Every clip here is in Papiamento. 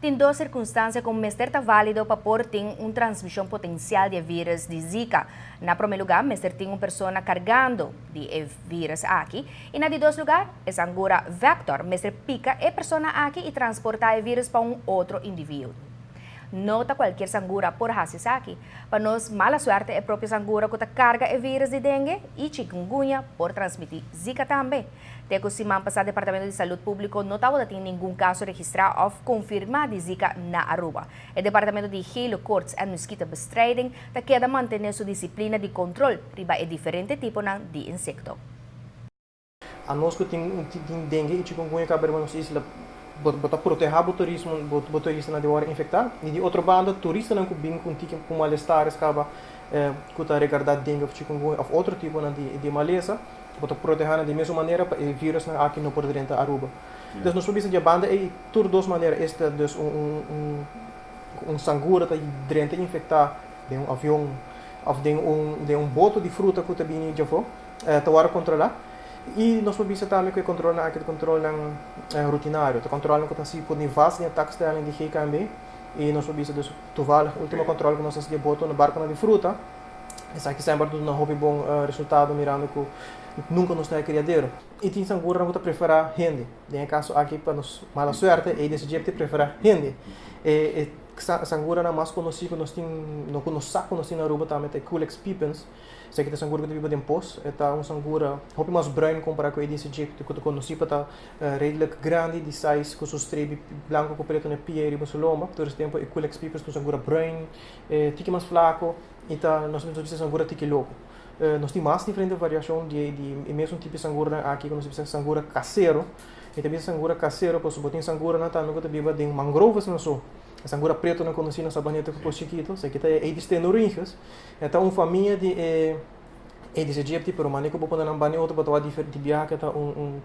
Tin dos circunstancia cu mester ta valido pa por tin un transmision potencial di virus di Zika. Na prome lugar, mester tin un persona cargando di e virus aki. Y na di dos lugar, e sangura vector mester pica e persona aki y transporta e virus pa un otro individuo. No ta cualkier sangura por haci esaki. Pa nos mala suerte, e propio sangura cu ta carga e virus di dengue y chikungunya por transmiti Zika tambe. Te cu siman pasa, Departamento di Salud Publico no tabatin ningun caso registra of confirma di Zika na Aruba. E Departamento di Gele Koorts en Muskietenbestrijding ta keda mantene su disciplina di control riba e diferente tipo di insecto. Anos cu tin dengue y chikungunya caba riba nos isla, bo ta proteha bo turismo, bo turistanan di wordo infecta. Y di otro banda, turistanan cu bin cu tiki cu malestares caba cu ta regarda dengue of chikungunya of otro tipo di malesa, bo ta proteha nan di mesma manera pa e virusnan aki no por drenta Aruba. Dus nos por bisa di banda ey tur dos manera, esta dus un sangura ta drenta infecta den un avion of den un boto di fruta cu ta bini djafo, ta wordo controla. Y nos por bisa tambe cu e controlnan aki ta controlnan rutinario, ta controlnan cu ta haci por nivel di taakstelling di GKNB. Y nos por bisa dus toevallig ultimo control cu nos a haci di boto na barco di fruta, esaki semper ta duna hopi bon resultado, mirando cu nunca nos ta criadero. Y tin sangura cu ta prefera hende. Den caso aki, pa nos mala suerte, Aedes aegypti prefera hende. E sanguranan mas conoci cu nos tin, no cu nos sa cu nos tin na Aruba tambe, ta Culex pipiens. Esaki ta sangura cu ta biba den pos. Ta un sangura hopi mas bruin compara cu Aedes aegypti, cu ta conoci pa ta redelijk grandi di size, cu su streep blanco cu preto na pia y riba su lomba. Tur e tempo e Culex pipiens ta un sangura bruin, tiki mas flaco y ta nos bisa sangura tiki loco. Nos tin mas diferente variacion di e mesun tipo di sangura aki cu nos bisa sangura casero. Y ta bisa sangura casero pasobra bo tin sanguranan tambe cu ta biba den mangroves nan so. E sangura preto nan conoci na Sabaneta cu Pos Chiquito, esaki ta e Aedes stenorhynchus. E ta un famia di e Aedes aegypti, pero mane cu bo pone nan banda otro, bo ta wak di biaha cu ta un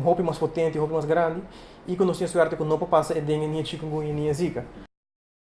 hopi mas potente, hopi mas grandi y cu nos tin suerte cu no por pasa e dengue ni e chikungunya ni e Zika.